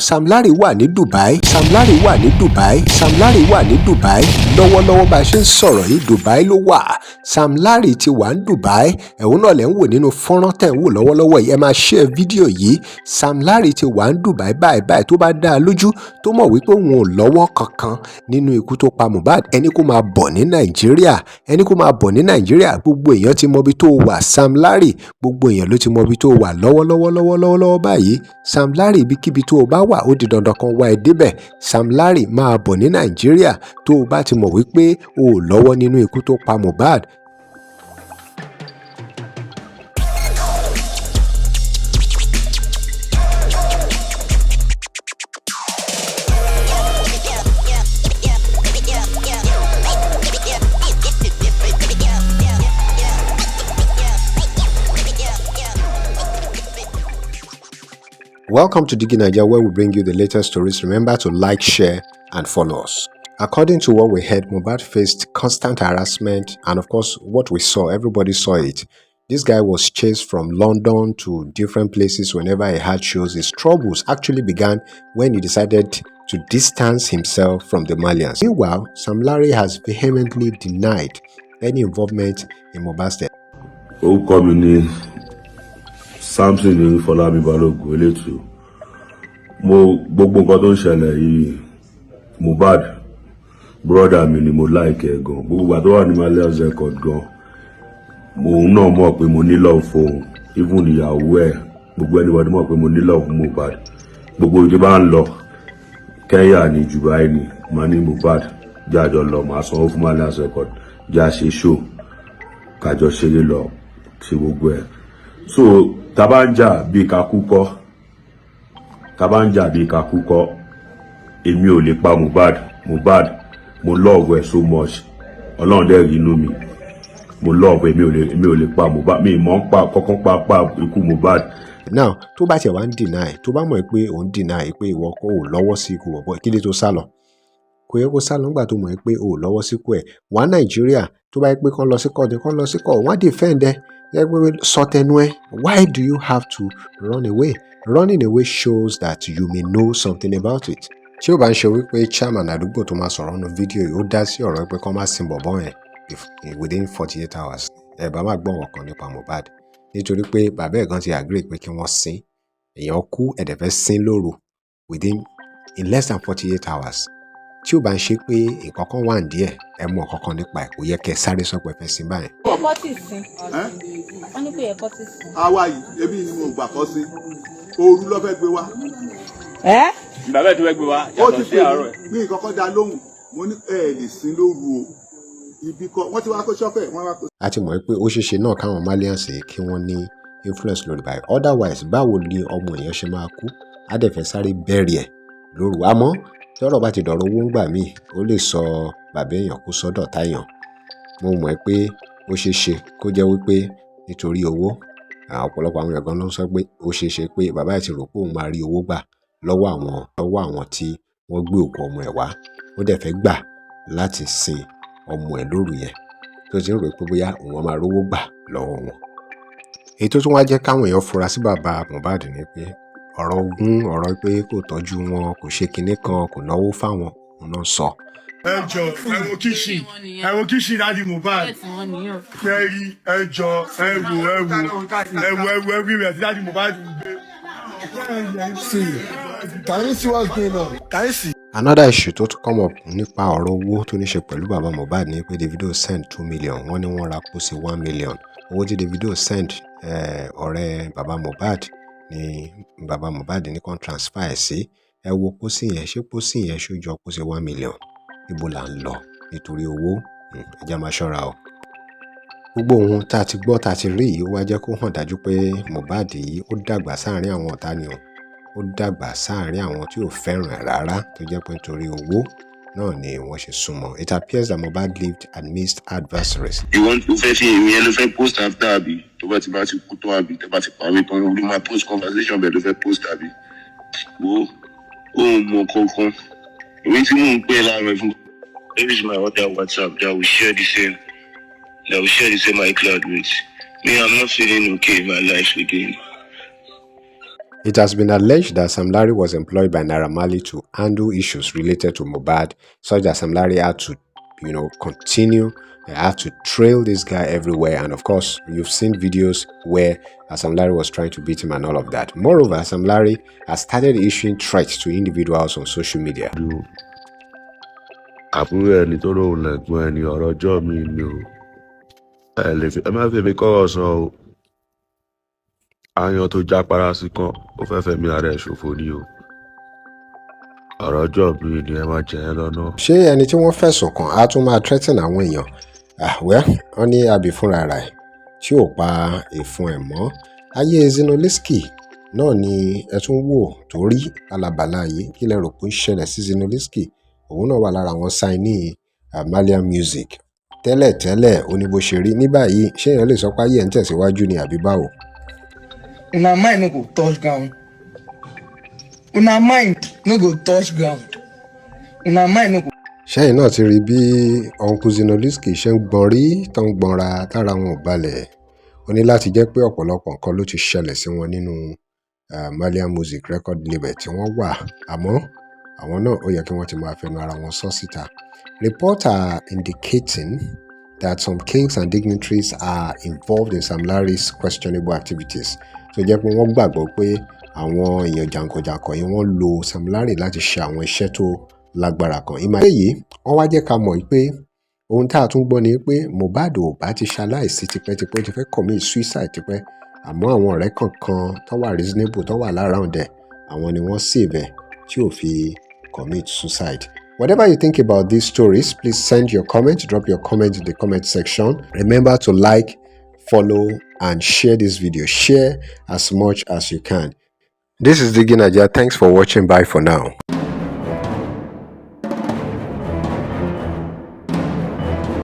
Sam Larry wà ní Dubai. Sam Larry wà ní Dubai. Sam Larry wà ní Dubai lọ́wọ́lọ́wọ́. Bá a ṣe ń sọ̀rọ̀ yìí, Dubai ló wà. Sam Larry ti wà ní Dubai. Ẹ̀hún náà lẹ̀ ń wò nínú fọ́nrán tẹ̀ ń wò lọ́wọ́lọ́wọ́ yìí. Ẹ máa share fídíò yìí. Sam Larry ti wà ní Dubai báyìí báyìí. Tó bá dá a lójú, tó mọ̀ wípé òun ò lọ́wọ́ kankan nínú ikú tó pa Mohbad, ẹni kó máa bọ̀ ní Nàìjíríà, ẹni kó máa bọ̀ ní Nàìjíríà. Gbogbo èèyàn ti mọ ibi tó wà, Sam Larry. Gbogbo èèyàn ló ti mọ ibi tó wà lọ́wọ́lọ́wọ́ lọ́wọ́lọ́wọ́ báyìí. Sam Larry, ibikíbi tó o bá wà, ó di dandan kan wá ẹ débẹ̀. Sam Larry, máa bọ̀ ní Nàìjíríà tó o bá ti mọ̀ wípé o ò lọ́wọ́ nínú ikú tó pa Mohbad. Welcome to Digi Naija, where we bring you the latest stories. Remember to like, share, and follow us. According to what we heard, Mohbad faced constant harassment, and of course, what we saw, everybody saw it. This guy was chased from London to different places whenever he had shows. His troubles actually began when he decided to distance himself from the Marlians. Meanwhile, Sam Larry has vehemently denied any involvement in Mohbad's death. Orúkọ mi ni Samson Fọlábí Balógun Elétù. Mo gbogbo nǹkan tó ń ṣẹlẹ̀ yìí, Mohbad brother mi ni, mo like ẹ̀ gan. Gbogbo ìgbà tó wà ní Marlians Record gan, òun náà mọ̀ pé mo ní love fóun. Even ìyàwó ẹ̀, gbogbo anybody mọ̀ pé mo ní love fún Mohbad. Gbogbo ibi tí bá ń lọ, Kenya ní, Dubai ní, màá ní, "Mohbad, jájọ lọ, màá sanwó fún Marlians Record, já ṣe show, kájọ ṣeré lọ, ṣe gbogbo ẹ̀." So tá bá ń jà bíi kakú kọ́, tá bá ń jà bíi kakú kọ́, èmi ò lè pa Mohbad. Mohbad, mo love ẹ so much. Ọlọ́run dẹ̀ rí inú mi, mo love. Èmi ò lè pa Mohbad. Mi mọ̀ ń pa kọ́kọ́ pa ikú Mohbad. Now, tó bá tiẹ̀ wá ń deny, tó bá mọ̀ pé òun deny pé ìwọ kò lọ́wọ́ sí ikú bọ̀bọ́, kí ló tó sá lọ? Kò yẹ kó sá lọ nígbà tó mọ̀ pé o ò lọ́wọ́ síkú ẹ̀. Wá Nàìjíríà, tó bá yẹ pé kán lọ sí court, kán lọ sí court, wọ́n á defend ẹ, yẹ pé sọ tẹnu ẹ. Why do you have to run away? Running away shows that you may know something about it. Tí ó bá ń ṣe wípé chairman àdúgbò tó máa sọ̀rọ̀ nínú fídíò yìí, ó dá sí ọ̀rọ̀ pé kán má sin bọ̀bọ́ yẹn within 48 hours, ẹ bá má gbọ́ nǹkan nípa Mohbad, nítorí pé bàbá ẹ̀ gan ti agree pé kí wọ́n sin. Èèyàn kú, ẹ̀ dẹ̀ fẹ́ sin lóru in less than 48 hours. Tí ó bá ń ṣe pé nǹkan kan wà nídìí ẹ̀, ẹ mọ̀ nǹkan kan nípa ẹ̀, kò yẹ kẹ́ ẹ sáré sọ pé ẹ fẹ́ sin báyẹn. Ẹ̀kọ́ tì sin, wọ́n ní pé ẹ̀kọ́ tì sin. Àwa yìí, ebi ni mo gbà kọ́ sí, òru ló fẹ́ gbé wá. Ẹ́. Bàbá ẹ̀ tó fẹ́ gbé wa Ó yàtọ̀ ti sí pè àárọ̀ ẹ̀. mí, mi kọ́kọ́ dá lóhùn. Mo ní ẹ lè sin lóru o, ibi kọ wọ́n ti wá kó ṣọ́fẹ̀ wọ́n wá kó. A ti mọ̀ pé ó ṣeéṣe náà káwọn Marlians yìí kí wọ́n ní influence lórí báyìí. Otherwise, báwo ni ọmọ èèyàn ṣe máa kú, á dẹ̀ fẹ́ sáré bury ẹ̀ lóru? Àmọ́ tí ọ̀rọ̀ bá ti dọ̀rọ̀ owó ńgbà míì, ó lè sọ bàbá èèyàn kó sọ́dọ̀ táyàn. Mo mọ̀ pé ó ṣeé ṣe kó jẹ́ wípé nítorí owó. Ọ̀pọ̀lọpọ̀ àwọn èèyàn gan ló ń sọ pé ó ṣeé ṣe pé bàbá ẹ̀ ti rò pé òun máa rí owó gbà lọ́wọ́ àwọn tí wọ́n gbé òkú ọmọ ẹ̀ wá. Ó dẹ̀ fẹ́ gbà láti sin ọmọ ẹ̀ lóru yẹn, tó ti ń rò pé bóyá òun máa rówó gbà lọ́wọ́ wọn. Èyí tó tún wá jẹ́ káwọn èèyàn fura sí bàbá Mohbad ni pé ọ̀rọ̀ ogún, ọ̀rọ̀ pé kò tọ́jú wọn, kò ṣe kinní kan, kò náwó fáwọn, òun náà sọ. Ẹ jọ, ẹ wo kitchen, ẹ wo kitchen daddy Mohbad. Ẹ rí, ẹ jọ, ẹ wo, ẹ wo, ẹ wo, ẹ wo everywhere tí daddy Mohbad ń gbé. See, can you see what's going on? Can you see? Another issue tó tún come up nípa ọ̀rọ̀ owó tó ní ṣe pẹ̀lú bàbá Mohbad ni pé Davido send 2 million, wọ́n ní wọ́n ra pósí 1 million. Owó tí Davido send, ọ̀rẹ́ bàbá Mohbad ni bàbá Mohbad ní kàn transfer ẹ̀ sí. Ẹ wo pósí yẹn, ṣé pósí yẹn ṣó jọ pósí 1 million? Ibo là ń lọ nítorí owó? Ẹ jẹ́ á máa ṣọ́ra o. Gbogbo ohun tá a ti gbọ́, tá a ti rí yìí, ó wá jẹ́ kó hàn dájú pé Mohbad yìí, ó dàgbà sáàárín àwọn ọ̀tá ni o. Ó dàgbà sáàárín àwọn tí ò fẹ́ràn ẹ̀ rárá, tó jẹ́ pé nítorí owó náà ni wọ́n ṣe súnmọ́. It appears that Mohbad lived amidst adversaries. Ìwọ tó fẹ́ fi èmi ẹ ló fẹ́ post after, àbí tó bá ti kú tán, àbí tó bá ti parí tán ló máa post conversation bẹ́ẹ̀ ló fẹ́ post, àbí wo ó mọ kankan èmi tí mò ń pè láàárọ̀ fún. Here is my other WhatsApp that we share the same iCloud with. Me, I'm not feeling okay in my life again. It has been alleged that Sam Larry was employed by Naira Marley to handle issues related to Mohbad, such that Sam Larry had to continue, had to trail this guy everywhere. And of course, you've seen videos where Sam Larry was trying to beat him and all of that. Moreover, Sam Larry has started issuing threats to individuals on social media. Àbúrò ẹni tó lóun lẹ̀gbọ́n ẹni, ọ̀rọ̀ ọjọ́ mi ni o. Ẹ lè fi, ẹ má fi mi kọ́rọ̀ sọ o. Aáyán tó jápara sí kan, ó fẹ́ fẹ̀mí ara ẹ̀ ṣòfò ni o. Ọ̀rọ̀ ọjọ́ mi ni, ẹ má jẹ́ ẹ lọ́nà. Ṣé ẹni tí wọ́n fẹ̀sùn kàn á tún máa threaten àwọn èèyàn? Ah, well, wọ́n ní àbí fúnra rẹ̀ tí ò pa ìfun ẹ̀ mọ́. Ayé Zinoleesky náà ni ẹ tún wò tó rí bálabàla yìí. Kí lẹ rò pé ó ń ṣẹlẹ̀ sí Zinoleesky? Òun náà wà lára àwọn signee Marlian Music tẹ́lẹ̀tẹ́lẹ̀. Ó ní bó ṣe rí ní báyìí, ṣé èèyàn lè sọ pé ayé ẹ̀ ń tẹ̀síwájú ni àbí báwo? Una mind no go touch ground. Una mind no go touch ground. Una mind no go. Ṣẹ́yìn náà ti rí bí Uncle Zinoleesky ṣe ń gbọ́n rí tó ń gbọ́nra tára wọn ò balẹ̀. Ó ní láti jẹ́ pé ọ̀pọ̀lọpọ̀ nǹkan ló ti ṣẹlẹ̀ sí wọn nínú Marlian Music record label tí wọ́n wà, àmọ́ àwọn náà, ó yẹ kí wọ́n ti máa fẹnu ara wọn sọ síta. Reports are indicating that some kings and dignitaries are involved in Sam Larry's questionable activities, tó jẹ́ pé wọ́n gbàgbọ́ pé àwọn èèyàn jàǹkànjàǹkàn yìí, wọ́n lo Sam Larry láti ṣe àwọn iṣẹ́ tó lágbára kan. Ìmọ̀ èyí wọ́n wá jẹ́ ká mọ̀ pé ohun tá a tún gbọ́ ni pé Mohbad ò bá ti ṣaláìsí tipẹ́tipẹ́, ó ti fẹ́ commit suicide tipẹ́, àmọ́ àwọn ọ̀rẹ́ kankan tó wà reasonable, tó wà l'around ẹ̀, àwọn ni wọ́n save ẹ̀ tí ò fi commit suicide. Whatever you think about these stories, please send your comment, drop your comment in the comment section. Remember to like, follow, and share this video. Share as much as you can. This is Digi Naija. Thanks for watching. Bye for now.